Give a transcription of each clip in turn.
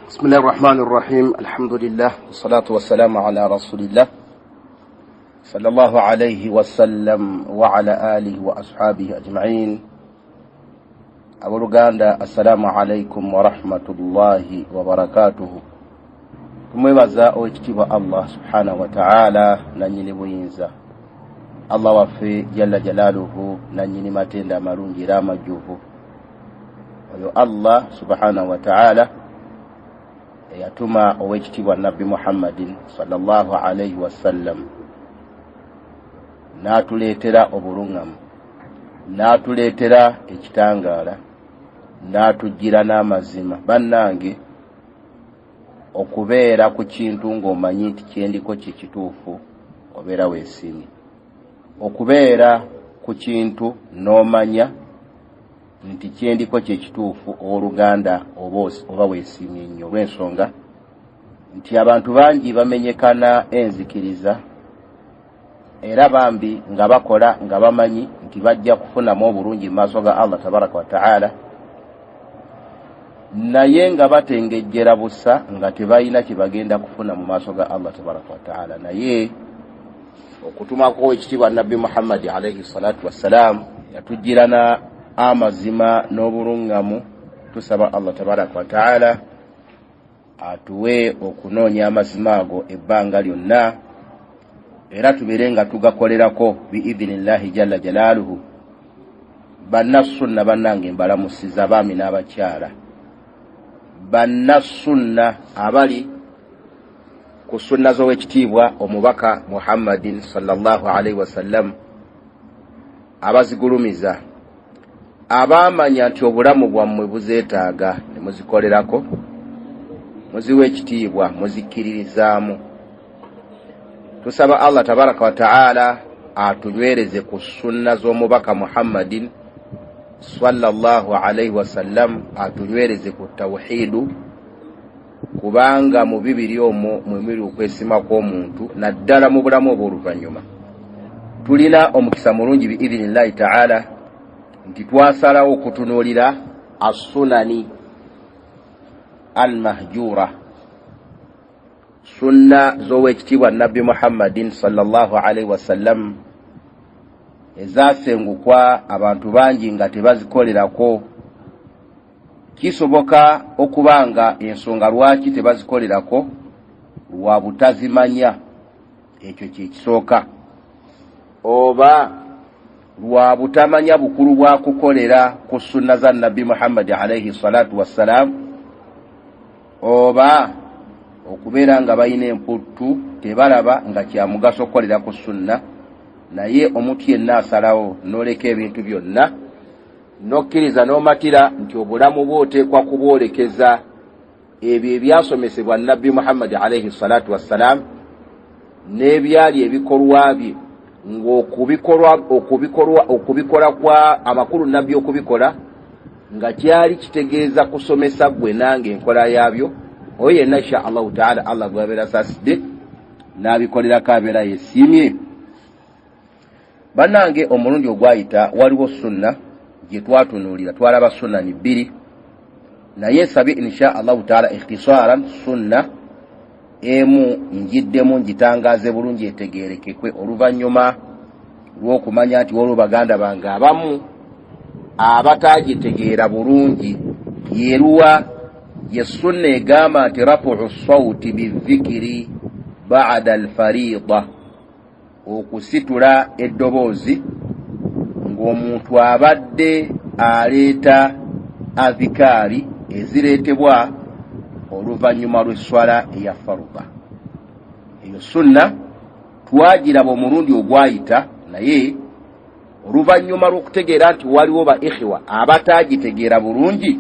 بسم الله الرحمن الرحيم، الحمد لله والصلاة والسلام على رسول الله صلى الله عليه وسلم وعلى آله وأصحابه أجمعين. Abooluganda, assalamu alaikum warahmatullahi wabarakatuhu. Tumwebaza owekitiibwa Allah subhanahu wataala, nanyini buyinza, Allah waffe jalla jalaaluhu, nanyini matenda amalungi era amajjuvu. Oyo Allah subhanahu wataala eyatuma owekitiibwa Nabbi Muhammadin sallallahu alaihi wasallam, n'atuleetera obuluŋŋamu, n'atuleetera ekitangaala, n'atujjira n'amazima. Bannange, okubeera ku kintu ng'omanyi nti kyendiko kye kituufu, obeera weesiimye. Okubeera ku kintu n'omanya nti kyendiko kye kituufu, owooluganda, oba weesiimye nnyo, olw'ensonga nti abantu bangi bamenyekana enzikiriza, era bambi nga bakola nga bamanyi nti bajja kufunamu obulungi mu maaso ga Allah tabaraka wataala, naye nga batengejjera busa, nga tebalina kye bagenda kufuna mu maaso ga Allah tabaraka wataala. Naye okutumako ekitiibwa Nabbi Muhammadi alaihi salatu wassalaamu, yatujjirana amazima n'obuluŋŋamu. Tusaba Allah tabaraka wataala atuwe okunoonya amazima ago ebbanga lyonna, era tubeere nga tugakolerako biidhinillahi jalla jalaaluhu. Bannasunna bannange, mbalamusiza, abaami n'abakyala, bannasunna abali ku sunna z'owekitiibwa omubaka Muhammadin sallallahu alaihi wasallam, abazigulumiza, abaamanya nti obulamu bwammwe buzeetaaga ne muzikolerako, muziwa ekitiibwa, muzikkiririzaamu. Tusaba Allah tabaraka wataala atunywereze ku sunna z'omubaka Muhammadin sallallahu alaihi wasallam, atunywereze ku tawhidu, kubanga mu bibiri omwo mwemuli okwesima kw'omuntu, naddala mu bulamu obw'oluvannyuma. Tulina omukisa mulungi biidhinillahi taala nti twasalawo okutunuulira assunani almahjura, sunna z'owekitiibwa Nabbi Muhammadin sallallahu alaihi wasallam ezasengukwa abantu bangi nga tebazikolerako. Kisoboka okuba nga ensonga lwaki tebazikolerako lwa butazimanya, ekyo kyekisooka, oba lwa butamanya bukulu bwa kukolera ku sunna za Nabbi Muhammadi alaihi salatu wassalaamu, oba okubeera nga balina emputtu, tebalaba nga kyamugaso okukolera ku sunna. Naye omuntu yenna asalawo n'oleka ebintu byonna, n'okkiriza, n'omatira nti obulamu bwe oteekwa kubwolekeza ebyo ebyasomesebwa Nabbi Muhammadi alaihi salatu wassalaamu n'ebyali ebikolwa bye, ng'okubikola kwa amakulu Nabbi okubikola nga kyali kitegeeza kusomesa ggwe nange enkola yaabyo, oyo yenna insha Allahu taala Allah gwabeera asaasidde n'abikolerako, abeera yesiimye. Bannange, omulundi ogwayita waliwo sunna gye twatunuulira, twalaba sunnani bbiri, naye nsabye insha Allahu taala ikhtisaran sunna emu njiddemu ngitangaze bulungi etegerekekwe, oluvannyuma lw'okumanya nti waliwo baganda bange abamu abatagitegeera bulungi. Yeruwa? Ye sunna egamba nti rafuu sauti bizikiri bada alfarida, okusitula eddoboozi ng'omuntu abadde aleeta adhikaari ezireetebwa oluvannyuma lw'esswala eya faruba. Eyo sunna twagiraba omulundi ogwayita, naye oluvannyuma lw'okutegeera nti waliwo ba ikhiwa abatagitegeera bulungi,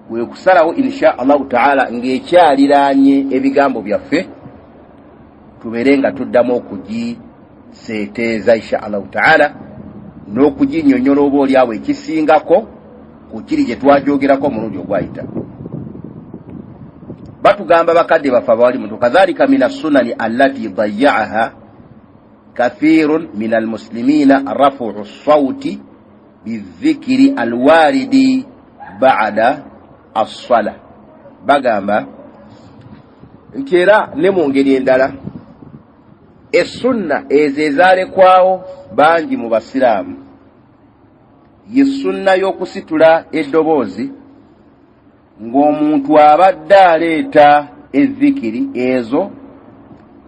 kwe kusalawo insha Allahu taala ng'ekyaliraanye ebigambo byaffe tubeere nga tuddamu okugiseeteeza insha Allahu taala n'okuginyonyola oba oliawo ekisingako ku kiri gye twajogerako omulundi ogwayita. Batugamba bakadde baffe abawali muntu, kadhalika min assunani allati dayaaha kathirun min almuslimina rafuu sauti bizikiri alwaridi bada assala. Bagamba nti era ne mu ngeri endala essunna ezo ezaalekwawo bangi mu basiraamu ye sunna y'okusitula eddoboozi ng'omuntu abadde aleeta ezikiri ezo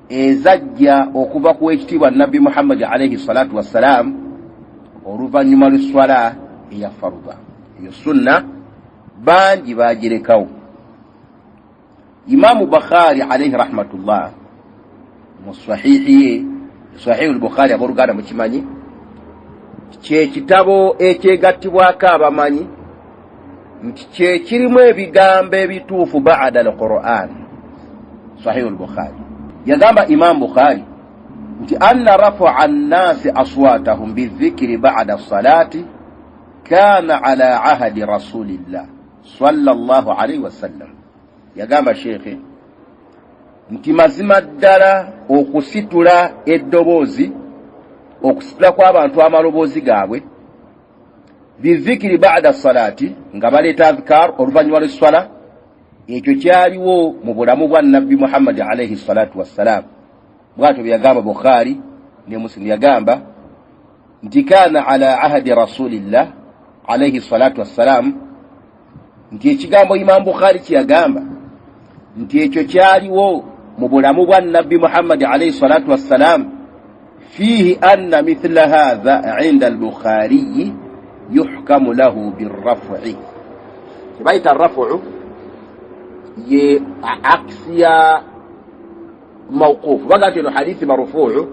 ezajja okuva ku w'ekitiibwa Nabbi Muhammadi alaihi salatu wassalaamu oluvannyuma lw'esswala eya faruda. Eyo sunna bangi bagirekawo. Imaamu Bukhari alaihi rahmatullah mu sahihi ye, Sahihu Lbukhari, abooluganda mukimanyi kyekitabo ekyegattibwako abamanyi nti kyekirimu ebigambo ebituufu bada al Quran. Sahihu Lbukhari, yagamba Imamu Bukhari nti anna rafaa nnasi aswatahum bidhikiri bada salati kana ala ahadi rasulillah sallallahu alaihi wasallam. Yagamba sheekhe nti mazima ddala okusitula eddoboozi, okusitula kw'abantu amaloboozi gaabwe bizikiri bada salati, nga baleeta adhkar oluvannyuma lw'esswala, ekyo kyaliwo mu bulamu bwa Nabbi Muhammadi alaihi salatu wassalam. Bwatyo bwe yagamba Bukhari ne Muslimu. Yagamba nti kana ala ahadi rasulillah alaihi salatu wassalam, nti ekigambo Imamu Bukhari kyeyagamba nti ekyo kyaliwo mu bulamu bwa Nabbi Muhammadi alaihi salatu wassalam, fiihi anna mithla hatha inda albukhariyi yuhkamu lahu birrafu'i. Kyebayita rafu'u ye akisi ya mawqufu. Baga nti eno hadithi marufuu,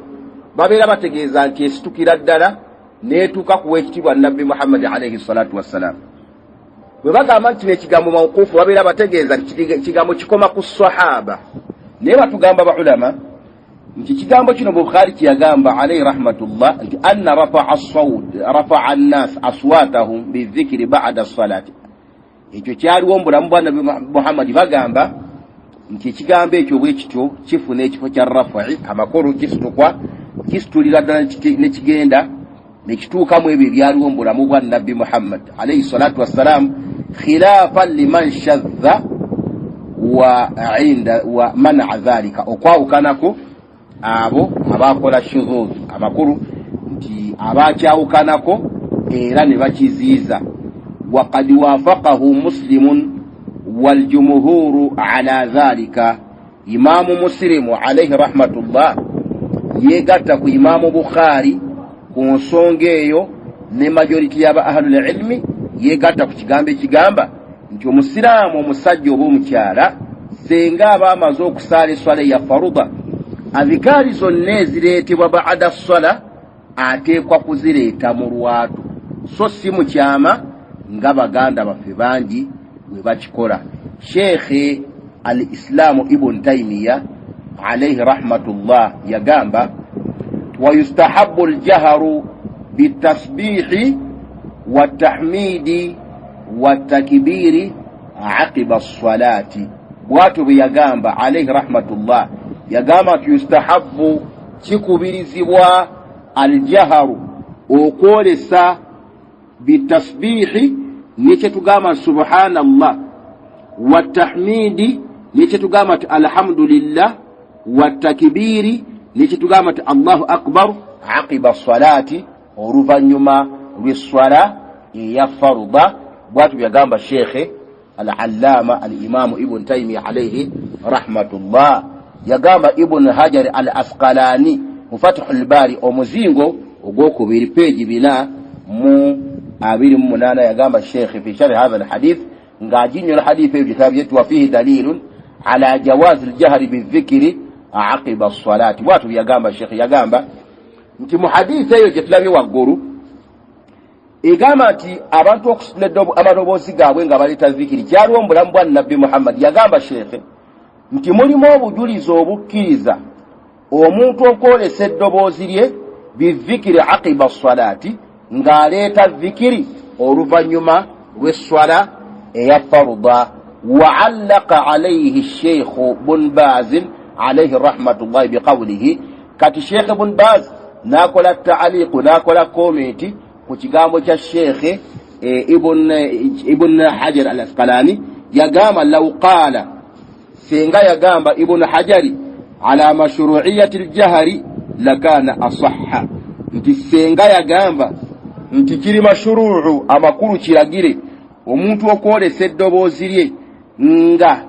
babeera bategeeza nti esitukira ddala neetuuka kuwa ekitiibwa Nabbi Muhammadi alaihi salatu wassalam. Bwe bagamba nti kino ekigambo mawqufu, babeera bategeeza nti ekigambo kikoma ku sahaba. Naye batugamba baulama nti ekigambo kino Bukhari kyeyagamba alaihi rahmatullah nti anna rafaa nnas aswatahum bidhikiri bada salati, ekyo kyaliwo mu bulamu bwa Nabi Muhammadi. Bagamba nti ekigambo ekyo bwe kityo kifuna ekifo kya rafai, amakulu kisitukwa, kisitulira ddala nekigenda nekituukamu ebyo ebyaliwo mu bulamu bwa Nabbi Muhammad alaihi salatu wassalam, khilafan liman shadha wa inda wa manaa dhalika, okwawukanako abo abakola shudhudh, amakulu nti abakyawukanako era ne bakiziiza. Wakad wafakahu Muslimun waljumuhuru ala dhalika. Imamu Musilimu alaihi rahmatullah yegatta ku Imamu Bukhari ku nsonga eyo, ne majority yaba ahlul ilmi yegatta ku kigambo ekigamba nti omusiraamu omusajja oba omukyala senga aba amaze okusaala eswala eya faruda, adhikaari zonna ezireetebwa baada swala ateekwa kuzireeta mu lwatu, so si mu kyama nga baganda baffe bangi bwe bakikola. Sheekhe Al Islaamu Ibun Taimiya alaihi rahmatullah yagamba wayustahabu ljaharu bitasbihi watahmidi watakibiri aqiba salati. Bwatyo bwe yagamba alaihi rahmatullah, yagamba nti yustahabu, kikubirizibwa, aljaharu, okwolesa, bitasbihi, nekyetugamba subhanallah, watahmidi, nekyetugamba nti alhamdulillah, watakibiri, nekyetugamba nti allahu akbar, aqiba salati, oluvannyuma lw'esswala eya faruda. Bwatyo byagamba sheekhe Al-Allama Al-Imamu Ibn Taimiya alaihi rahmatullah. Yagamba Ibn Hajari Al Asqalani mu Fatihu Lbaari, omuzingo ogwokubiri, peegi 428, yagamba sheekhe fi sharhi hatha alhadith, ng'aginyola hadithu eyo gyetabye, wafihi dalilun ala jawazi ljahri bidhikiri aqiba salati. Bwatyo byagamba sheekhe, yagamba nti mu hadithu eyo gye tulabye waggulu egamba nti abantu okusitula amaloboozi gaabwe nga baleeta zikiri kyaliwo mu bulamu bwa Nabbi Muhammadi, yagamba sheekhe nti mulimu obujulizi obukkiriza omuntu okwolesa eddoboozi lye bizikiri aqiba salati, ng'aleeta zikiri oluvannyuma lw'esswala eya faruda. Waallaka alaihi sheikhu Bun Bazin alaihi rahmatullahi biqawulihi. Kati Sheekhe Bun Baz n'akola taaliku, n'akola komenti ku kigambo kya Sheekhe Ibn Hajar Al Asqalani. Yagamba lau qaala, senga yagamba Ibunu Hajari ala mashruiyati ljahari lakana asaha, nti senga yagamba nti kiri mashuruu, amakulu kiragire omuntu okwolesa eddoboozi lye nga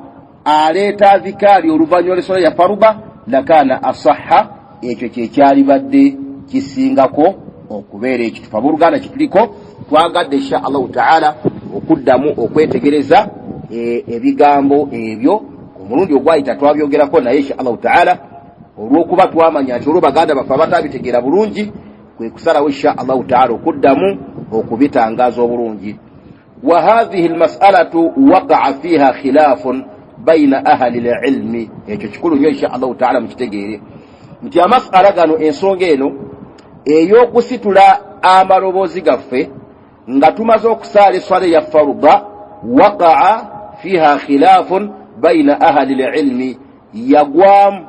aleeta adhikaari oluvannyuma lw'eswala ya faruba, lakana asaha, ekyo kyekyalibadde kisingako okubeera ekitufu. Abooluganda, kituliko twagadde insha Allahu taala okuddamu okwetegereza ebigambo ebyo. Omulundi ogwayita twabyogerako, naye insha Allahu taala olw'okuba twamanya nti olwo baganda baffe abatabitegeera bulungi, kwe kusalawo insha Allahu taala okuddamu okubitangaaza obulungi. Wa hathihi lmasalatu waqaa fiha khilafun baina ahali lilmi. Ekyo kikulu nnyo insha Allahu taala mukitegeere nti amasala gano, ensonga eno ey'okusitula amaloboozi gaffe nga tumaze okusaala eswala eya faruda, waqaa fiha khilafun baina ahali lilmi, yagwamu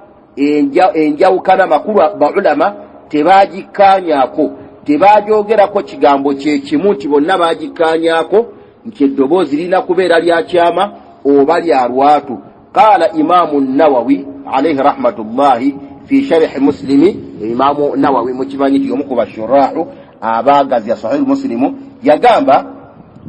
enjawukana. Makulu baulama tebagikkaanyako, tebagyogerako kigambo kyekimu nti bonna bagikkaanyako nti eddoboozi lirina kubeera lya kyama oba lya lwatu. Qaala Imamu Nawawi alaihi rahmatullahi fi sharhi Muslimi. Imamu Nawawi mukimanyi nti omu ku bashurahu abaagazi Sahihi Musilimu, yagamba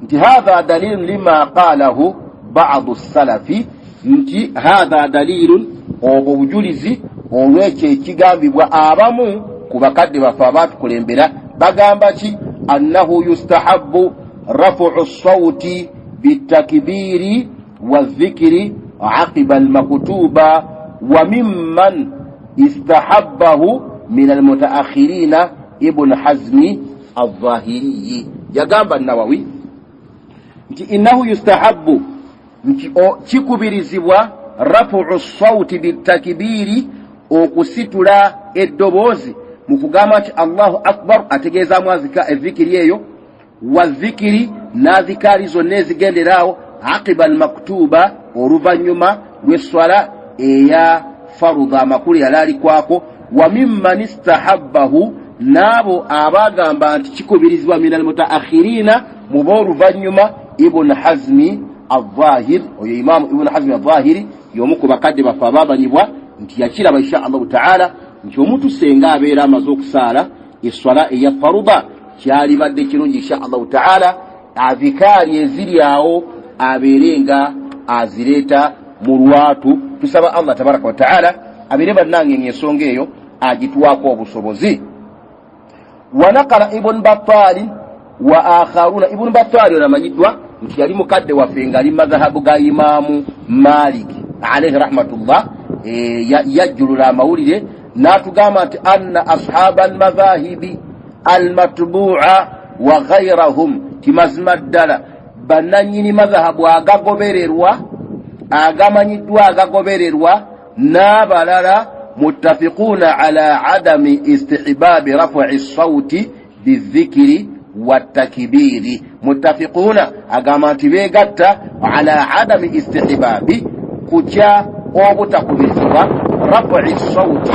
nti hatha dalilun lima qalahu badu salafi, nti hatha dalilun, obwo bujulizi olwekyo ekigambibwa abamu ku bakadde baffe abatukulembera. Bagamba ki? Annahu yustahabu rafuu sauti bitakbiri wazikiri aqiba almaktuba, wa mimman istahabbahu min almutaakhirina Ibunu Hazmi Alzahiriyi. Yagamba Nawawi nti innahu yustahabu, nti kikubirizibwa, rafuu sauti bitakbiri, okusitula eddoboozi mu kugamba nti Allahu akbar, ategeezaamu ezikiri eyo, wa zikiri, n'azikaari zonna ezigenderaawo, aqiba almaktuba, oluvannyuma lw'esswala eya farudha, amakulu yalaalikwako. Wa mimman istahabbahu, n'abo abagamba nti kikubirizibwa, min almutaakhirina, mu b'oluvannyuma, Ibunu Hazmi Alzahir. Oyo Imamu Ibunu Hazmi Alzahiri y'omu ku bakadde baffe abamanyibwa nti yakiraba insha Allahu taala nti omuntu senga abeera amaze okusaala eswala eya faruda, kyalibadde kirungi insha Allahu taala azikaari eziri awo abeere nga azireeta mu lwatu. Tusaba Allah tabaraka wataala abeere bannange ngaensonga eyo agituwaako obusobozi. Wanakala Ibuni Batali wa akharuna. Ibuni Batali ono amanyiddwa nti yali mukadde waffe nga ali madhahabu ga Imamu Malik alaihi rahmatullah. Yajjulula amawulire n'atugamba nti anna ashaba almadhahibi almatbu'a wa ghairahum, timazima ddala bannanyini madhahabu agagobererwa, agamanyiddwa agagobererwa n'abalala, muttafiquuna ala adami istihbabi rafi sauti bizikiri watakibiri. Muttafiquuna, agamba nti beegatta, ala adami istihbabi, kutya obutakubirizibwa, rafi sauti,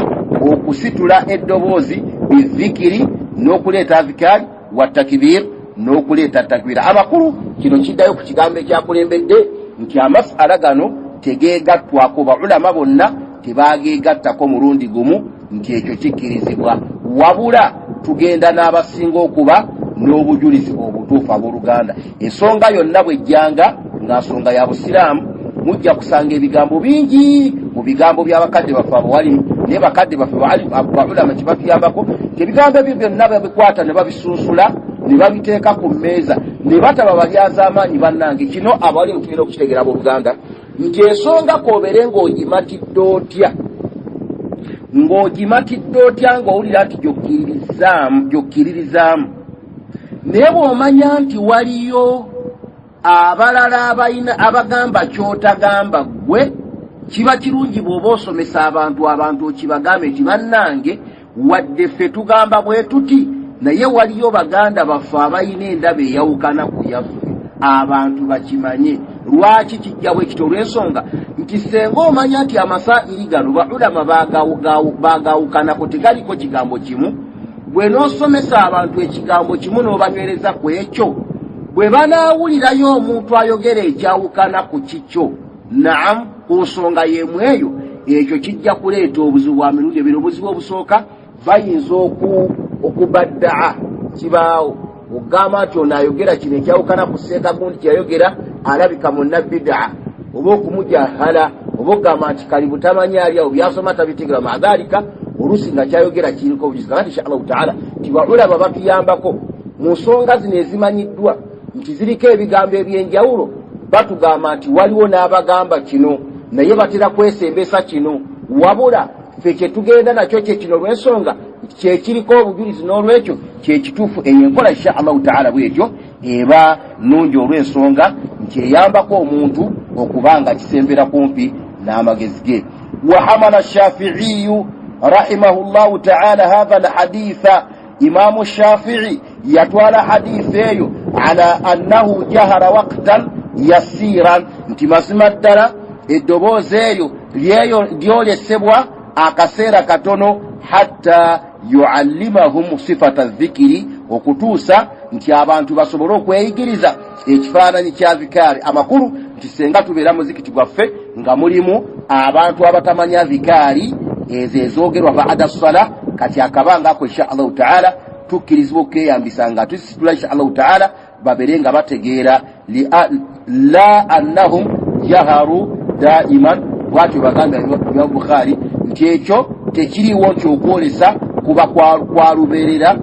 okusitula eddoboozi, bizikiri, n'okuleeta azikari, watakibir, n'okuleeta takbira. Amakulu kino kiddayo ku kigambo ekyakulembedde nti amasala gano tegeegattwako, baulama bonna tebageegattako mulundi gumu nti ekyo kikkirizibwa, wabula tugenda n'abasinga okuba n'obujulizi obutuufu. Abooluganda, ensonga yonna bwejjanga nga nsonga ya busiraamu, mujja kusanga ebigambo bingi mu bigambo by'abakadde baffe abawalimu, naye bakadde baffe baulama kyebatuyambako nti ebigambo ebyo byonna babikwata ne babisunsula ne babiteeka ku mmeeza ne bataba balyazaamaanyi. Bannange, kino abawalimu tulina okukitegeera, abooluganda, nti ensonga koobere ng'ogimatidde otya, ng'ogimatidde otya, ng'owulira nti gyokkiririzaamu, naye bw'omanya nti waliyo abalala abalina abagamba ky'otagamba ggwe, kiba kirungi bw'oba osomesa abantu, abantu okibagambe nti bannange, wadde ffe tugamba bwe tuti, naye waliyo baganda baffe abalina endaba eyawukana ku yaffe, abantu bakimanye. Lwaki kijja bwe kiti? Olw'ensonga nti senga omanya nti amasairi gano baulama bagawukanako, tegaliko kigambo kimu, gwe n'osomesa abantu ekigambo kimu n'obanywereza ku ekyo. Bwe banaawulirayo omuntu ayogera ekyawukana ku kikyo, naam, ku nsonga y'emu eyo, ekyo kijja kuleeta obuzibu bwa mirundi ebiri. Obuzibu obusooka, bayinza okubaddaa kibaawo okugamba nti ono ayogera kino ekyawukana ku seeka gundi kyeyayogera alabika munna bidaa, oba okumujahala, oba okugamba nti kali butamanya ali awo byasoma tabitegera. Maadhalika oluusi nga kyayogera kiriko obujuzi. Kakati insha Allahu taala tibaulaba batuyambako mu nsonga zino ezimanyiddwa nti ziriko ebigambo eby'enjawulo, batugamba nti waliwo n'abagamba kino naye batera kwesembesa kino, wabula ffe kyetugenda nakyo kye kino olw'ensonga nti kyekiriko obujulizi, n'olwekyo kyekituufu. Eyo enkola insha Allahu taala bwetyo eba nnungi olw'ensonga nti eyambako omuntu okuba nga kisembera kumpi n'amagezi ge. Wahamala Shafiiyu rahimahu llahu taala hatha alhaditha, Imamu Shafii yatwala haditha eyo ala annahu jahara waktan yasiran, nti mazima ddala eddoboozi eryo lyolesebwa akaseera katono, hatta yuallimahum sifata dhikiri, okutuusa nti abantu basobole okweyigiriza ekifaananyi kya dhikaari. Amakulu nti senga tubeera muzikiti gwaffe nga mulimu abantu abatamanya dhikaari ezo ezoogerwa baada sala, kati akabanga ako insha Allahu taala tukkirizibwa okukeyambisa nga tusitula insha Allahu taala babeere nga bategeera, la annahum jaharu daiman. Bwatyo bagambye Imamu Bukhari nti ekyo tekiriiwo nti okwolesa kuba kwa lubeerera.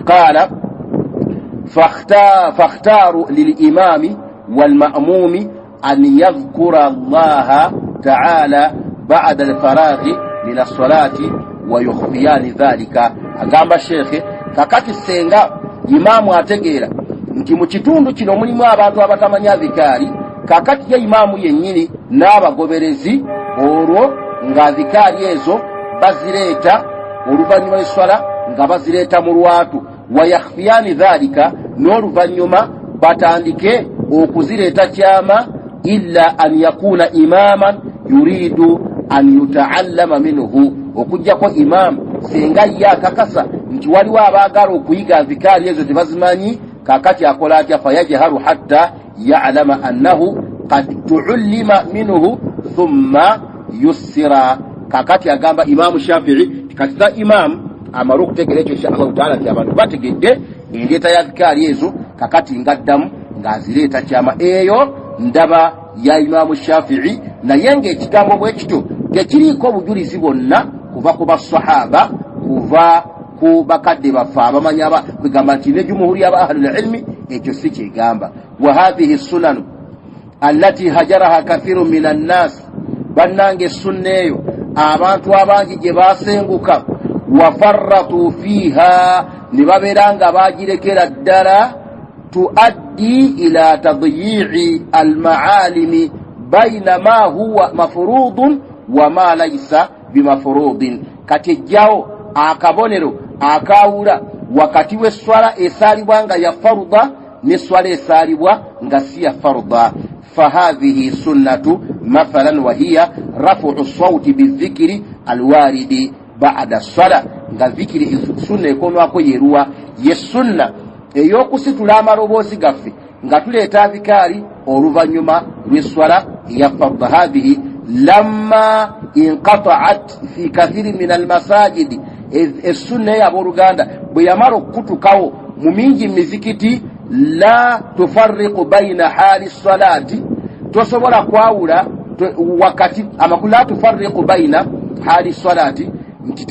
Qaala fakhtaaru lilimaami walmamuumi an yadhkura Allaha taala bada alfaraghi min assalati wayukhfiyani dhalika. Agamba sheekhe, kakati senga imaamu ategeera nti mu kitundu kino mulimu abantu abatamanya dhikaari, kakati ye imaamu yennyini n'abagoberezi olwo nga dhikaari ezo bazireeta oluvannyuma lw'esswala nga bazireeta mu lwatu, wayakhfiyani dhalika, n'oluvannyuma batandike okuzireeta kyama, illa an yakuna imaman yuridu an yutaallama minhu, okujjako imaamu singa ye akakasa nti waliwo abaagala okuyiga dhikaari ezo tebazimanyi, kakati akola atya? Fayajharu hatta yalama annahu kad tuullima minhu thumma yussira. Kakati agamba Imaamu Shafii kasita imaamu amale okutegeera ekyo insha Allahu taala nti abantu bategedde endeeta ya dhikaari ezo, kakati ngaddamu ng'azireeta kyama. Eyo ndaba ya Imaamu Shafii, naye ng'ekigambo bwe kityo tekiriiko obujulizi bwonna kuva ku basahaba, kuva ku bakadde baffe abamanya, kwegamba nti ne jumuhuri yaba ahlul ilmi ekyo si kyegamba. Wa hathihi sunanu allati hajaraha kathiru min annas, bannange essunna eyo abantu abangi gye basenguka, wafarratu fiiha, ne babeera nga bagirekera ddala, tuaddi ila tadyi'i almaalimi baina ma huwa mafurudun wa ma laisa bimafurudin. Kati ejjawo akabonero akawula wakati w'esswala esaalibwa nga ya faruda n'esswala esaalibwa nga si ya faruda. Fahadhihi sunnatu mathalan wahiya rafuu sauti bidhikiri alwaridi bada sala, nga dhikiri sunna ekonwako yeruwa? Ye sunna ey'okusitula amaloboozi gaffe nga tuleeta adhikaari oluvannyuma lw'esswala eya farda. Hadhihi lamma inqataat fi kathiri min almasajidi, essunna eyo abooluganda bwe yamala okukutukawo mu mingi mizikiti, la tufarriqu baina haali salati, tosobola kwawula wakati, amakulu la tufarriqu baina haali salati, nti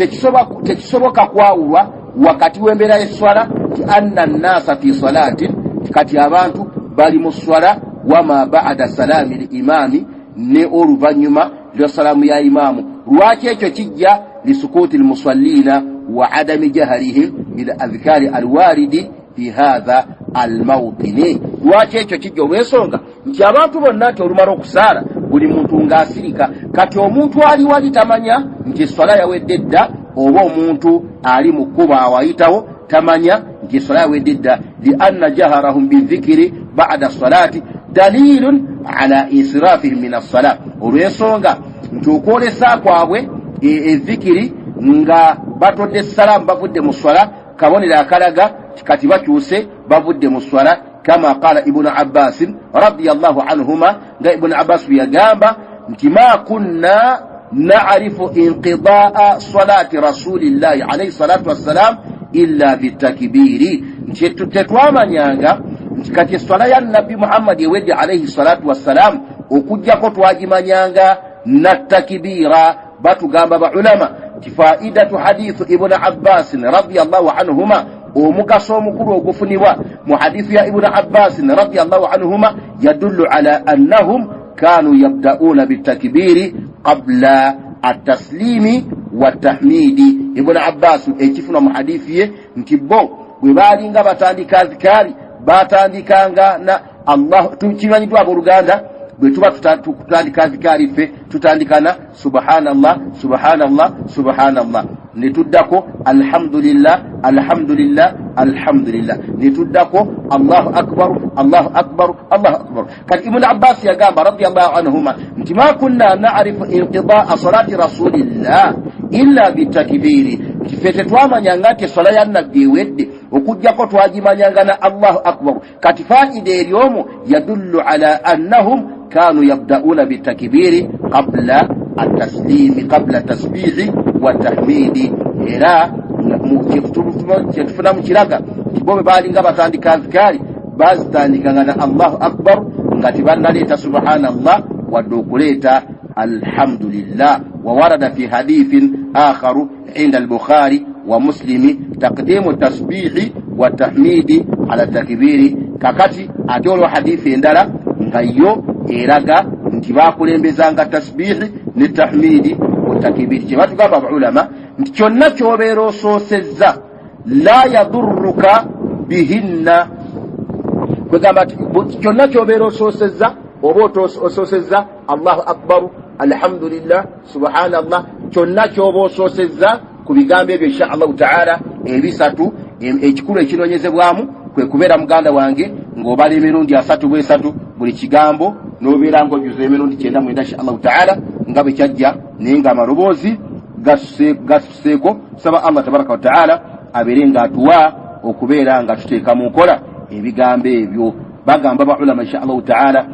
tekisoboka kwawulwa wakati w'embeera y'esswala, nti anna nnasa fi salatin, kati abantu bali mu swala, wama bada salaami limaami, ne oluvannyuma lwa salaamu ya imaamu. Lwaki ekyo kijja? Lisukuuti lmusallina wa adami jaharihim bil adhikaari alwaridi fi hatha almautini. Lwaki ekyo kijja? Olw'ensonga nti abantu bonna nti olumala okusaala buli muntu ng'asirika, kati omuntu ali wali tamanya nti esswala yawedde dda, oba omuntu ali mu kkuba awayitawo tamanya nti esswala yawedde dda. Lianna jaharahum bidhikiri bada salati dalilun ala insirafihim min assala, olw'ensonga nti okwolesa kwabwe edhikiri nga batodde salaamu bavudde mu swala kabonero akalaga kati bakyuse bavudde mu swala. Kama qala Ibunu Abbasin radiallahu anhuma, nga Ibunu Abbas bwe yagamba nti ma kunna narifu inqidaa salati rasulillahi alaihi salatu wassalam illa bitakibiri, nti tetwamanyanga nti kati eswala ya Nabbi Muhammadi ewedde alaihi salatu wassalam okugjako twagimanyanga natakibira. Batugamba baulama nti faidatu hadithu Ibuni Abbasin radiallahu anhuma, omugaso omukulu ogufunibwa mu hadithu ya Ibuni Abbasin radiallahu anhuma, yadullu ala annahum kanu yabda'una bitakbiri qabla ataslimi watahmidi. Ibuni Abbas ekifunwa mu hadithi ye nti bo bwe baalinga batandika azikaari batandikanga na Allah. Kimanyiddwa abooluganda, bwe tuba tutandika azikaari ffe tutandikana subhanallah, subhanallah, subhanallah, ne tuddako alhamdulillah, alhamdulillah, alhamdulillah, ne tuddako allahu akbaru, allahu akbaru, allahu akbaru. Kati Ibuni Abbas yagamba radiallahu anhuma nti ma kunna narifu inqidaa salati rasulillah illa bitakbiri, nti ffe tetwamanyanga nti eswala ya Nabbi ewedde okugjako twagimanyanga na allahu akbaru. Kati faida eri omwo yadullu ala annahum kanu yabdauna bitakbiri qabla ataslimi, qabla tasbihi wa tahmidi. Era kyetufuna mu kiraga nti bo bwe baalinga batandika azikaari bazitandikanga na allahu akbar nga tebannaleeta subhanallah wadde okuleeta alhamdulillah. Wawarada fi hadithin akharu inda albukhari wa Muslimi taqdimu tasbihi wa tahmidi ala takbiri. Kakati ate olwo hadithi endala nga yo eraga nti bakulembezanga tasbihi ne tahmidi ku takbiri. Kyebatugamba abaulama nti kyonna kyobeera osoosezza la yadurruka bihinna, kwegamba kyonna kyobeera osoosezza, oba osoosezza allahu akbaru, alhamdulillah, subhanallah, kyonna kyoba osoosezza ku bigambo ebyo insha allahu taala ebisatu, ekikulu ekinoonyezebwamu kwe kubeera muganda wange ng'obala emirundi asatu bwesatu buli kigambo, n'obeera ng'ojuza emirundi 99 insha allahu taala nga bwe kyajja, naye nga amaloboozi gasuseeko. Saba Allah tabaraka wataala abeere ng'atuwa okubeera nga tuteeka mu nkola ebigambo ebyo. Bagamba baulama insha allahu taala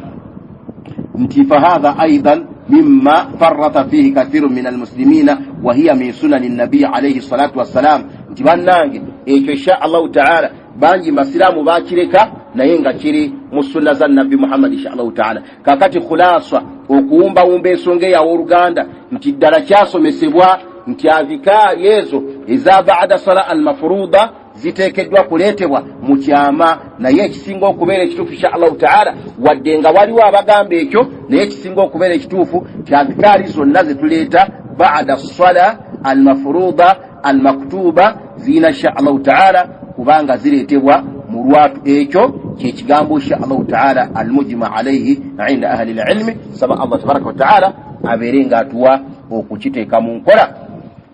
nti fahatha aidan mima farata fihi kathiru min almuslimina wahiya min sunani nabiyi alaihi salatu wassalam, nti bannange ekyo insha allahu taala bangi basiraamu bakireka naye nga kiri mu sunna za Nabbi Muhammadi insha allahu taala. Kakati khulasa okuwumbawumba ensonga eyawooluganda nti ddala kyasomesebwa nti azikaari ezo eza baada sala almafuruda ziteekeddwa kuleetebwa mu kyama, naye ekisinga okubeera ekituufu insha allahu taala, wadde nga waliwo abagamba ekyo, naye ekisinga okubeera ekituufu ti azikaari zonna zetuleeta baada sala almafuruda almaktuba zirina insha allahu taala kubanga zireetebwa mu lwatu. Ekyo kyekigambo insha allahu taala almujma alaihi inda ahli lilmi. Saba Allah tabaraka wataala abeere nga atuwa okukiteeka mu nkola.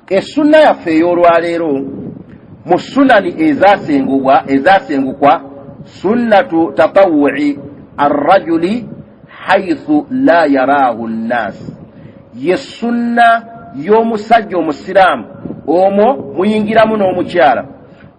Essunna yaffe ey'olwaleero mu sunani ezasengukwa sunnatu tatawui arrajuli haithu la yaraahu nnas, ye sunna y'omusajja omusiraamu, omwo muyingiramu n'omukyala,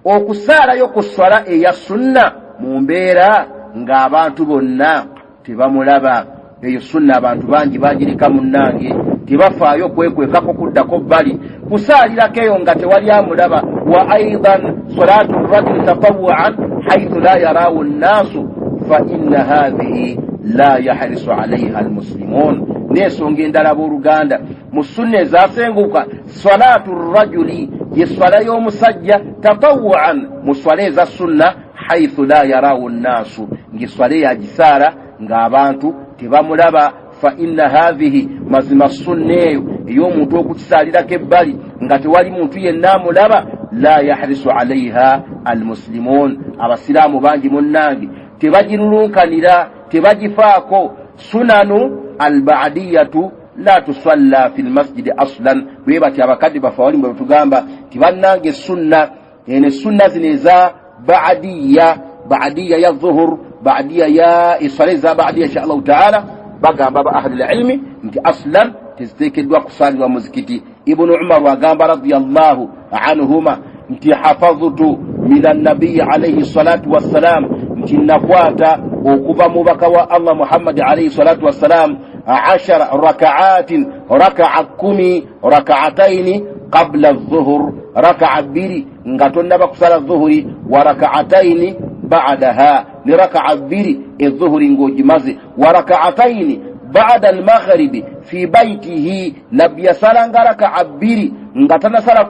okusaalayo ku swala eya sunna mu mbeera ng'abantu bonna tebamulaba. Eyo sunna abantu bangi bagireka munnange, tebafaayo kwekwekako kuddako bbali kusaalirako eyo nga tewali amulaba. Wa aidan salatu rajuli tatawuan haithu la yaraawu nnaasu fa inna hathihi la yahrisu alaiha almuslimun. N'ensonga endala abooluganda mu sunna ezasenguka, salatu rajuli ye swala y'omusajja tatawuan mu swala eza sunna haithu la yaraawu nnaasu, ng'eswala eyo agisaala ng'abantu tebamulaba. Fa inna hathihi, mazima sunna eyo ey'omuntu okukisaalirako ebbali nga tewali muntu yenna amulaba, la yahrisu alaiha almuslimun, abasiraamu bangi munnange tebagirulunkanira, tebagifaako. Sunanu albadiyatu la tusalla fi lmasjidi aslan, bwe bati abakadde baffe awali bwe batugamba nti bannange sunna eno, esunna zino eza baadiya, baadiya ya dhuhur, baadiya ya eswala eza baadiya insha allahu taala, bagamba ba ahlulilmi nti aslan teziteekeddwa kusaalirwa muzikiti. Ibunu Umaru agamba radiallahu anhuma nti hafadhtu min annabiyi alaihi salatu wassalam. Nti nakwata okuva mu mubaka wa Allah Muhammadi alaihi salatu wassalam 10 rakaatin, rakaa 10, rakaataini qabla dhuhur, rakaa 2 nga tonnaba kusala dhuhuri, wa rakaataini badaha, ne rakaa 2 edhuhuri ng'ogimaze, wa rakaataini bada almaghribi fi baitihi. Nabbi yasalanga rakaa 2 nga tanasala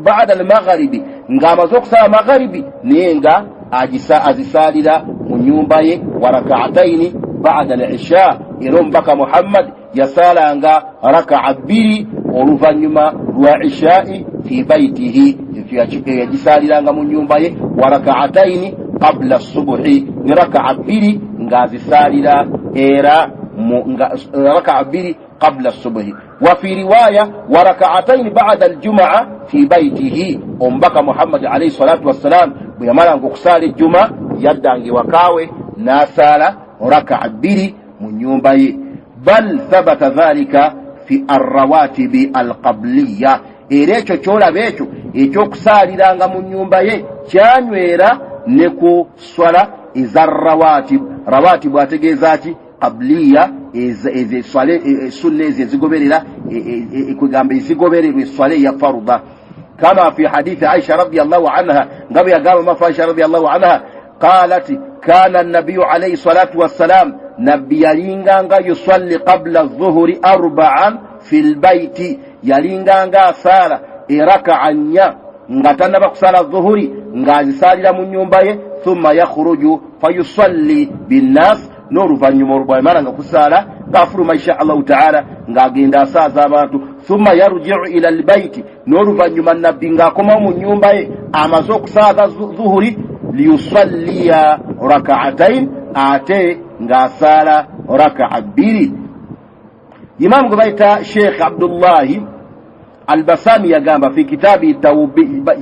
bada almaghribi, ng'amaze okusala magharibi, naye nga azisaalira mu nyumba ye, wa rakaataini bada al isha. Era omubaka Muhammad yasalanga rakaa 2 oluvannyuma lwa ishai fi baitihi, yagisaliranga mu nyumba ye, wa rakaataini qabla subuhi, ne rakaa 2 ng'azisaalira era rakaa 2 qabla subuhi. Wa fi riwaya wa rakaataini bada aljumaa fi baitihi. Omubaka Muhammadi alaihi salatu wassalam bwe yamalanga okusaala ejjuma, yaddanga ewakaawe n'asaala rakaa 2 mu nyumba ye. Bal thabata dhalika fi arrawatibi alqabliya. Era ekyo kyolaba ekyo ekyokusaaliranga mu nyumba ye kyanywera ne ku swala eza rawatib. Rawatibu ategeeza ki? Qabliya, sunna ezo ezigoberera, kwegamba ezigobererwa eswala eya faruda. Kama fi hadithi Aisha radiallahu anha, nga bwe yagamba mafu Aisha radiallahu anha, qalat kana nabiyu alaihi salatu wassalam, nabbi yalinganga yusalli qabla dhuhuri 4 fi lbaiti, yalinganga asaala erakaa 4 nga tannaba kusaala dhuhuri, ng'azisaalira mu nyumba ye, thumma yakhruju fayusalli binnas, n'oluvannyuma olwamala nga kusaala ng'afuluma insha Allahu taala ng'agenda asaaza abantu, thumma yarjiu ila albaiti, n'oluvannyuma nabbi ng'akomawo mu nyumba ye amaze okusaaza dhuhuri, liyusalliya rakaatain, ate ng'asaala rakaa 2. Imamu gwe bayita Sheikh Abdullahi Albasami yagamba fi kitabi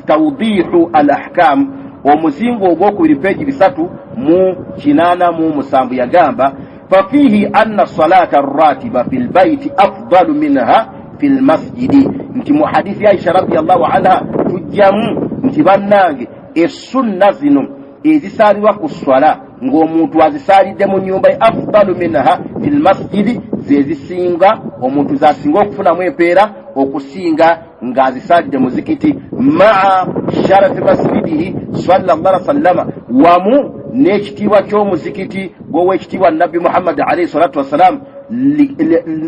Tawdihu al Ahkam, omuzingo ogwokubiri, peegi 387, yagamba fafihi anna salata arratiba fi lbaiti afdalu minha fi lmasjidi. Nti mu hadithi ya Aisha radiallahu anha tujjamu nti bannange essunna zino ezisaalirwa ku swala ng'omuntu azisaalidde mu nyumba ye, afdalu minha fi lmasjidi, zezisinga omuntu zasinga okufunamu empeera okusinga ng'azisaalidde muzikiti, maa sharafi masjidihi sallallahu alaihi wasallama, wamu n'ekitiibwa ky'omuzikiti gw'owekitiibwa Nabbi Muhammadi alaihi salatu wassalam.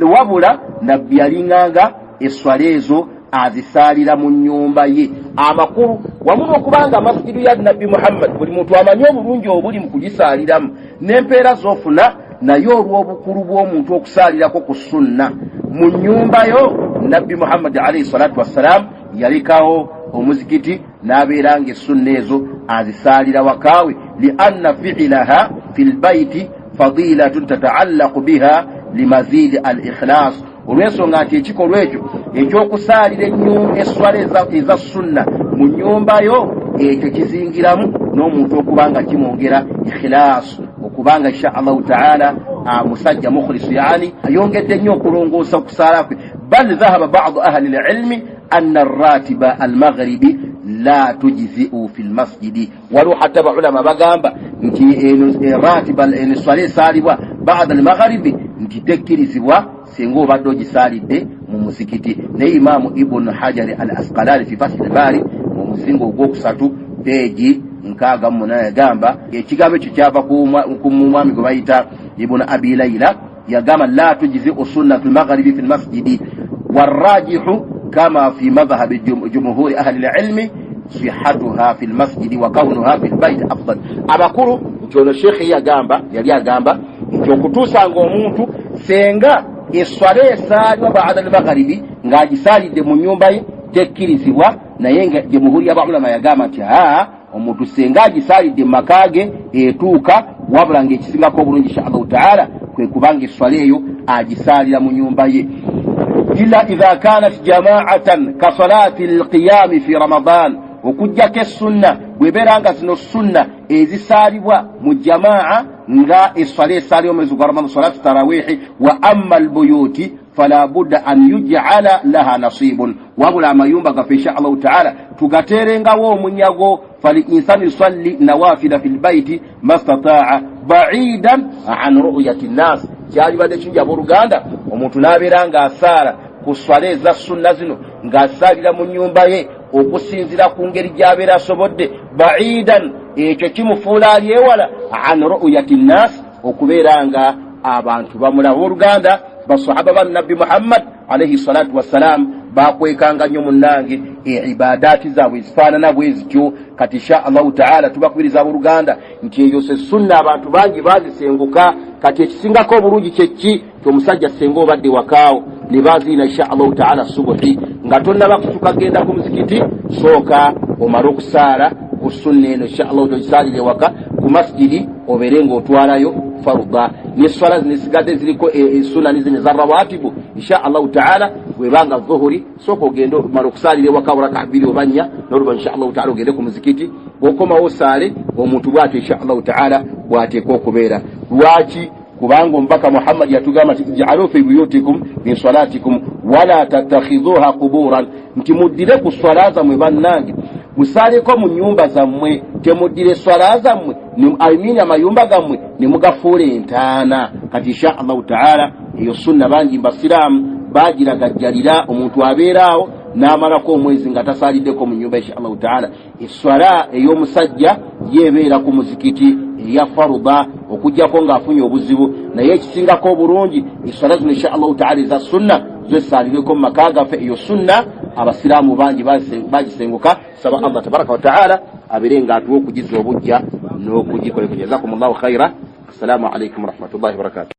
Wabula nabbi yalinganga eswala ezo azisaalira mu nyumba ye. Amakulu wamu n'okubanga masijidu ya Nabbi Muhammad buli muntu amanyi obulungi obuli mu kugisaaliramu n'empeera z'ofuna, naye olw'obukulu bw'omuntu okusaalirako ku sunna mu nyumba yo, Nabbi Muhammadi alaihi salatu wassalam yalekawo omuzikiti n'abeera nga essunna ezo azisaalira wakaawe, lianna fiilaha fi lbaiti fadilatun tataallaqu biha limazidi al ikhilas, olw'ensonga nti ekikolwa ekyo ekyokusaalira eswala eza sunna mu nyumba yo, ekyo kizingiramu n'omuntu okuba nga kimwongera ikhilasu, okubanga insha Allahu taala musajja mukhlisu, yani ayongedde nnyo okulongoosa okusaala kwe. Bal dhahaba badu ahli lilmi anna arratiba almaghribi la tujziu fi lmasjidi. Waliwo hatta baulama bagamba nti eno ratiba, eno eswala esaalibwa bada almagharibi, nti tekkirizibwa singa obadde ogisaalidde mu muzikiti. Naye Imaamu Ibunu Hajari al Asqalani fi Fathi lbaari mu muzingo ogwokusatu peegi 68 yagamba ekigambo ekyo kyava ku mwami gwe bayita Ibunu Abi Laila, yagamba la tujziu sunnatu lmagharibi fi lmasjidi, warajihu kama fi madhhabi jumhuri ahli lilmi sihatuha fi lmasjidi wa kaunuha fi lbaiti afdal. Abakulu nti ono shekhe yagamba, yali agamba nti okutuusa nga omuntu senga eswala esaalibwa bada almagharibi ng'agisaalidde mu nyumba ye tekkirizibwa, naye nga jemuhuri y'abaulama yagamba nti aa omuntu senga agisaalidde mu maka ge etuuka, wabula ng'ekisingako obulungi insha Allahu taala kwe kubanga eswala eyo agisaalira mu nyumba ye, ila idha kanat jamaatan ka salati lqiyami fi Ramadan, okugjako essunna bwebeera nga zino sunna ezisaalibwa mu jamaa nga eswala esaalibwa omwezi gwa Ramadan, salatu tarawihi. Wa amma albuyuti Fala budda an yujala laha nasibun. Wabula amayumba gaffe, insha Allahu taala, tugateerengawo omunyago. Falinsanu yusalli nawafila fi lbaiti mastataa baidan an ruyati nnas. Kyalibadde kingi, abooluganda, omuntu n'abeera ng'asaala ku swala eza sunna zino ng'asaalira mu nnyumba ye okusinziira ku ngeri gy'abeera asobodde, baidan, ekyo kimufuula ali ewala, an ruyati nnas, okubeera nga abantu bamulaba. Abooluganda, basahaba ba Nabbi Muhammad alaihi salatu wassalam bakwekanga nnyo, munnange, eibadaati zaabwe ezifaanana bwe zityo. Kati insha Allahu taala tubakubiriza, abooluganda, nti eyo se sunna abantu bangi bazisenguka. Kati ekisingako obulungi kyeki? Ti omusajja senga obadde wakaawo ne baziina, insha Allahu taala, subuhi nga tonnaba kutuka genda ku muzikiti, sooka omale okusaala ku sunna eno, insha Allahu, togisaalire waka. Ku masjidi obeere ng'otwalayo faruda neswala zino esigadde ziriko esunani zino eza rawatibu. Insha Allahu taala, bwebanga zuhuri, sooka ogende omala okusaalira ewaka raka 2 oba 4, noluva, insha Allahu taala, ogende ku muzikiti, bwokomawo osaale. Omuntu bwatyo, insha Allahu taala, bwateeka okubeera. Lwaki? Kubanga omubaka Muhammadi yatugamba nti ijalu fi buyutikum min salatikum wala tattakhidhuha quburan, nti muddire ku swala zammwe, bannange, musaaleko mu nyumba zammwe, temuddire swala zammwe, imini amayumba gammwe ne mugafuula entaana. Kati insha Allahu taala eyo sunna bangi mbasiraamu bagiragajjalira. Omuntu abeeraawo n'amalako omwezi nga tasaaliddeko mu nyumba. Insha Allahu taala, eswala ey'omusajja yeebeera ku muzikiti eya faruda, okugjako ng'afunye obuzibu. Naye ekisingako obulungi, eswala zino, insha Allahu taala, eza sunna zesaalirweko mu maka gaffe. Eyo sunna abasiraamu bangi bagisenguka. Saba Allah tabaraka wataala abeere nga atuwa okugiza obujja n'okugikoleko. Jazakum llahu khaira. Assalamu alaikum warahmatullahi wabarakatu.